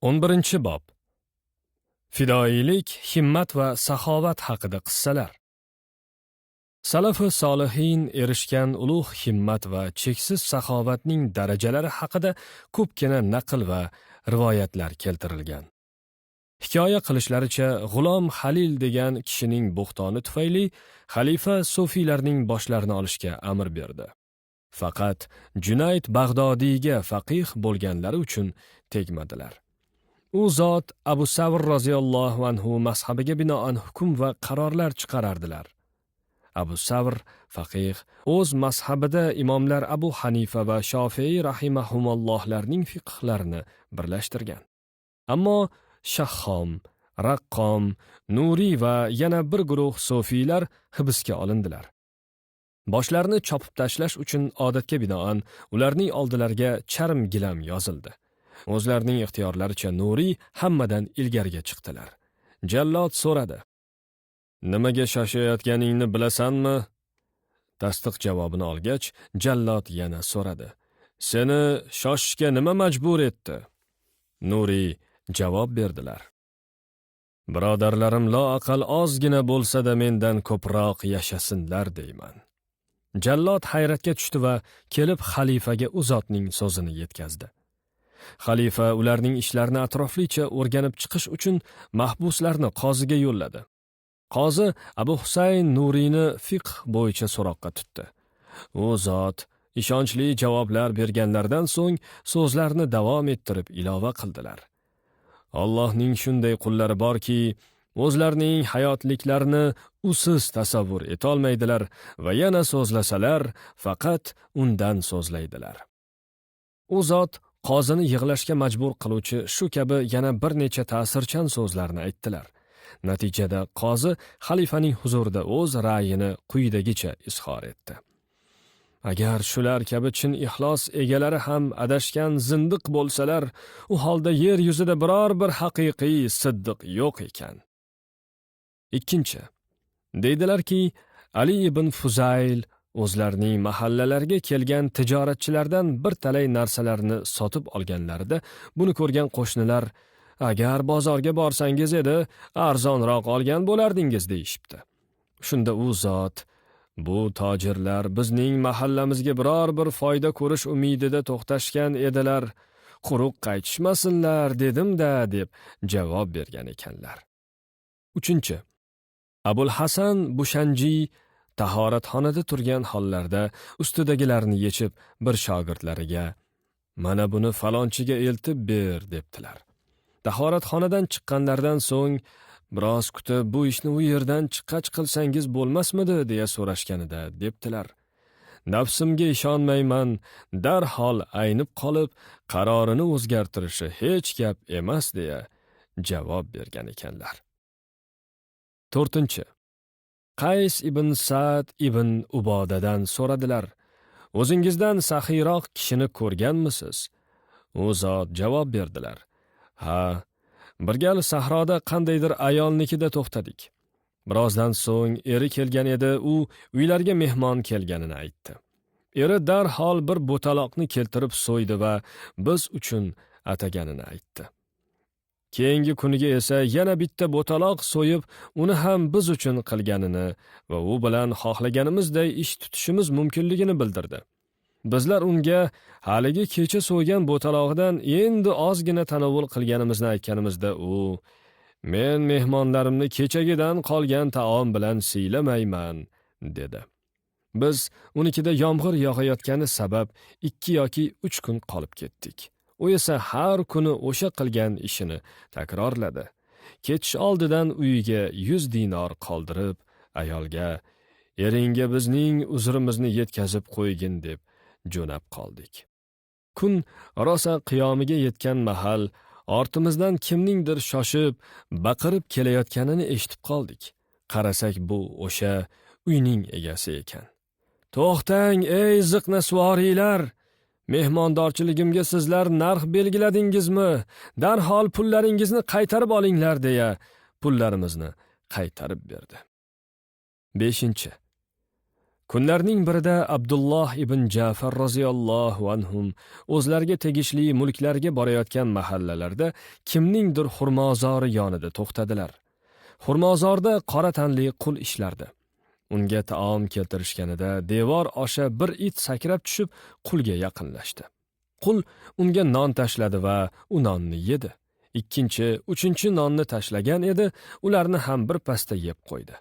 11-bob. Fidoilik, himmat va saxovat haqida qissalar. Salafi solihin erishgan ulug' himmat va cheksiz saxovatning darajalari haqida ko'pgina naql va rivoyatlar keltirilgan. Hikoya qilishlaricha, G'ulom Halil degan kishining bo'xtoni tufayli xalifa sufiylarning boshlarini olishga amr berdi. Faqat Junayd Bag'dodiyga faqih bo'lganlari uchun tegmadilar. U zot Abu Savr roziyallohu anhu mazhabiga binoan hukm va qarorlar chiqarardilar. Abu Savr faqih o'z mazhabida imomlar Abu Hanifa va Shofiy rahimahumallohlarning fiqhlarini birlashtirgan. Ammo Shahhom, Raqqom, Nuriy va yana bir guruh sufiylar hibsga olindilar. Boshlarini chopib tashlash uchun odatga binoan ularning oldilariga charm gilam yozildi. O'zlarining ixtiyorlaricha Nuriy hammadan ilgariga chiqdilar. Jallod so'radi: "Nimaga shoshayotganingni bilasanmi?" Tasdiq javobini olgach, jallod yana so'radi: "Seni shoshishga nima majbur etdi?" Nuriy javob berdilar: "Birodarlarim loaqal ozgina bo'lsa-da mendan ko'proq yashasinlar deyman." Jallod hayratga tushdi va kelib xalifaga u zotning so'zini yetkazdi. Xalifa ularning ishlarini atroflicha o'rganib chiqish uchun mahbuslarni qoziga yo'lladi. Qozi Abu Husayn Nuriyni fiqh bo'yicha so'roqqa tutdi. U zot ishonchli javoblar berganlaridan so'ng so'zlarini davom ettirib ilova qildilar: Allohning shunday qullari borki, o'zlarining hayotliklarini usiz tasavvur etolmaydilar va yana so'zlasalar, faqat undan so'zlaydilar. U zot qozini yig'lashga majbur qiluvchi shu kabi yana bir necha ta'sirchan so'zlarni aytdilar. Natijada qozi xalifaning huzurida o'z ra'yini quyidagicha izhor etdi: Agar shular kabi chin ixlos egalari ham adashgan zindiq bo'lsalar, u holda yer yuzida biror bir haqiqiy siddiq yo'q ekan. Ikkinchi, deydilarki, Ali ibn Fuzayl o'zlarining mahallalariga kelgan tijoratchilardan bir talay narsalarni sotib olganlarida buni ko'rgan qo'shnilar: "Agar bozorga borsangiz edi, arzonroq olgan bo'lardingiz" deyishibdi. Shunda u zot: "Bu tojirlar bizning mahallamizga biror bir foyda ko'rish umidida to'xtashgan edilar, quruq qaytishmasinlar dedim-da" deb javob bergan ekanlar. Uchinchi, Abul Hasan Bushanjiy tahoratxonada turgan hollarda ustidagilarni yechib bir shogirdlariga: "Mana buni falonchiga eltib ber" debdilar. Tahoratxonadan chiqqanlaridan so'ng biroz kutib, "Bu ishni u yerdan chiqqach qilsangiz bo'lmasmidi?" deya so'rashganida debdilar: "Nafsimga ishonmayman, darhol aynib qolib, qarorini o'zgartirishi hech gap emas" deya javob bergan ekanlar. To'rtinchi, Qays ibn Sa'd ibn Ubodadan so'radilar: "O'zingizdan saxiyroq kishini ko'rganmisiz?" U zot javob berdilar: "Ha, bir gal sahroda qandaydir ayolnikida to'xtadik. Birozdan so'ng eri kelgan edi, u uylarga mehmon kelganini aytdi. Eri darhol bir bo'taloqni keltirib so'ydi va biz uchun ataganini aytdi. Keyingi kuniga esa yana bitta bo'taloq so'yib, uni ham biz uchun qilganini va u bilan xohlaganimizday ish tutishimiz mumkinligini bildirdi. Bizlar unga haligi kecha so'ygan bo'talog'idan endi ozgina tanovul qilganimizni aytganimizda u: 'Men mehmonlarimni kechagidan qolgan taom bilan siylamayman' dedi. Biz unikida yomg'ir yog'ayotgani sabab 2 yoki 3 kun qolib ketdik. U esa har kuni o'sha qilgan ishini takrorladi. Ketish oldidan uyiga 100 dinor qoldirib, ayolga: 'Eringga bizning uzrimizni yetkazib qo'ygin' deb jo'nab qoldik. Kun rosa qiyomiga yetgan mahal ortimizdan kimningdir shoshib, baqirib kelayotganini eshitib qoldik. Qarasak, bu o'sha uyning egasi ekan. 'To'xtang, ey ziqna suvoriylar! Mehmondorchiligimga sizlar narx belgiladingizmi? Darhol pullaringizni qaytarib olinglar" deya pullarimizni qaytarib berdi. 5. Kunlarning birida Abdulloh ibn Ja'far roziyallohu anhum o'zlariga tegishli mulklarga borayotgan mahallalarda kimningdir xurmozori yonida to'xtadilar. Xurmozorda qora tanli qul ishlardi. Unga taom keltirishganida devor osha bir it sakrab tushib qulga yaqinlashdi. Qul unga non tashladi va u nonni yedi. Ikkinchi, uchinchi nonni tashlagan edi, ularni ham bir pasda yeb qo'ydi.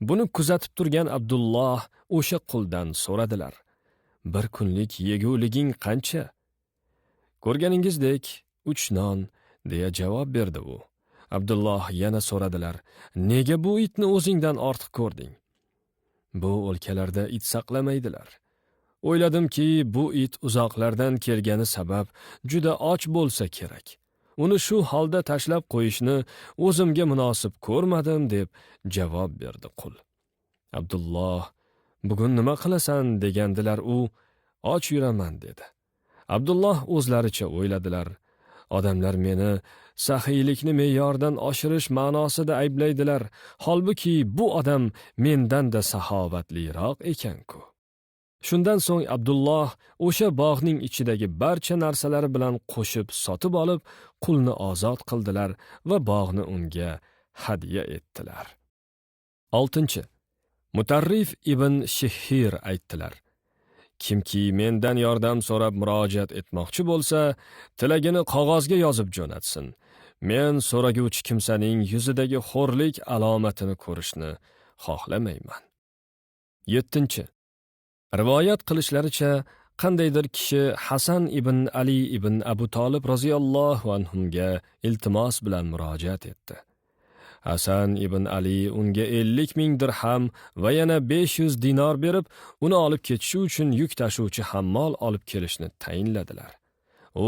Buni kuzatib turgan Abdulloh o'sha quldan so'radilar: "Bir kunlik yeguliging qancha?" "Ko'rganingizdek, 3 non", deya javob berdi u. Abdulloh yana so'radilar: "Nega bu itni o'zingdan ortiq ko'rding?" "Bu o'lkalarda it saqlamaydilar. O'yladimki, bu it uzoqlardan kelgani sabab juda och bo'lsa kerak. Uni shu holda tashlab qo'yishni o'zimga munosib ko'rmadim", deb javob berdi qul. Abdulloh: "Bugun nima qilasan?" degandilar. U: "Och yuraman", dedi. Abdulloh o'zlaricha o'yladilar: odamlar meni saxiylikni me'yordan oshirish ma'nosida ayblaydilar, holbuki bu odam mendan-da saxovatliroq ekan-ku. Shundan so'ng Abdulloh o'sha bog'ning ichidagi barcha narsalari bilan qo'shib sotib olib, qulni ozod qildilar va bog'ni unga hadya etdilar. 6. Mutarrif ibn Shihir aytdilar: kimki mendan yordam so'rab murojaat etmoqchi bo'lsa, tilagini qog'ozga yozib jo'natsin. Men so'raguvchi kimsaning yuzidagi xo'rlik alomatini ko'rishni xohlamayman. 7. Rivoyat qilishlaricha, qandaydir kishi Hasan ibn Ali ibn Abu Talib roziyallohu anhumga iltimos bilan murojaat etdi. Hasan ibn Ali unga 50 ming dirham va yana 500 dinor berib, uni olib ketishi uchun yuk tashuvchi hammol olib kelishni tayinladilar.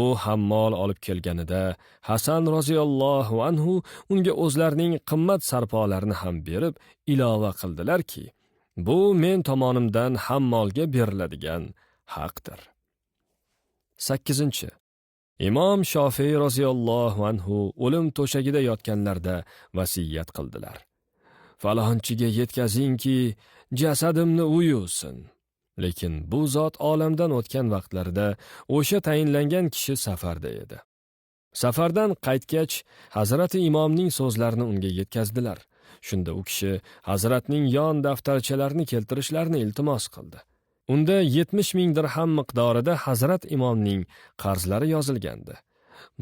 U hammol olib kelganida Hasan roziyallohu anhu unga o'zlarining qimmat sarpolarini ham berib, ilova qildilarki, bu men tomonimdan hammolga beriladigan haqdir. 8. Imom Shofiy roziyallohu anhu o'lim to'shagida yotganlarda vasiyat qildilar: falonchiga yetkazingki, jasadimni u yuvsin. Lekin bu zot olamdan o'tgan vaqtlarida o'sha tayinlangan kishi safarda edi. Safardan qaytgach, Hazrati imomning so'zlarini unga yetkazdilar. Shunda u kishi hazratning yon daftarchalarini keltirishlarini iltimos qildi. Unda 70 ming dirham miqdorida Hazrat imomning qarzlari yozilgandi.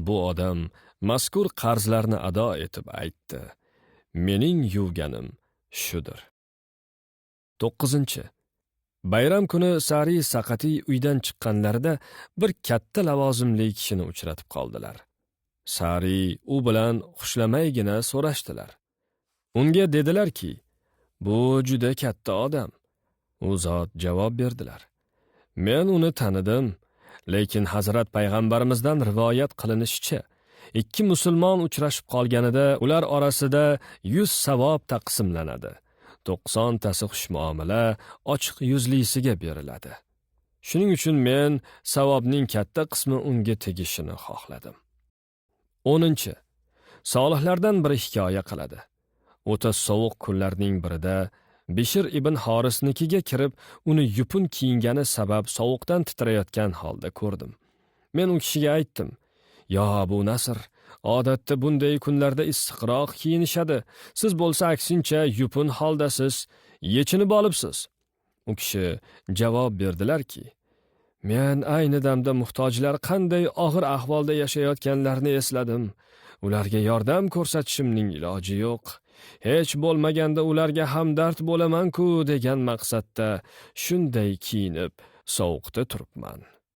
Bu odam mazkur qarzlarni ado etib aytdi: mening yuvganim shudir. 9. Bayram kuni Sari Saqatiy uydan chiqqanlarida bir katta lavozimli kishini uchratib qoldilar. Sari u bilan xushlamaygina so'rashdilar. Unga dedilarki, bu juda katta odam. U zot javob berdilar: men uni tanidim, lekin Hazrat payg'ambarimizdan rivoyat qilinishicha, 2 musulmon uchrashib qolganida ular orasida 100 savob taqsimlanadi. 90 tasi xushmuomala, ochiq yuzlisiga beriladi. Shuning uchun men savobning katta qismi unga tegishini xohladim. 10. Solihlardan biri hikoya qiladi. O'ta sovuq kunlarning birida Bishir ibn Xorisnikiga kirib, uni yupun kiyingani sabab sovuqdan titrayotgan holda ko'rdim. Men u kishiga aytdim: "Yo Abu Nasr, odatda bunday kunlarda issiqroq kiyinishadi. Siz bo'lsa aksincha yupun holdasiz, yechinib olibsiz." U kishi javob berdilarki, "Men ayni damda muhtojlar qanday og'ir ahvolda yashayotganlarini esladim. Ularga yordam ko'rsatishimning iloji yo'q. Hech bo'lmaganda ularga hamdard bo'laman-ku degan maqsadda shunday kiyinib sovuqda turibman."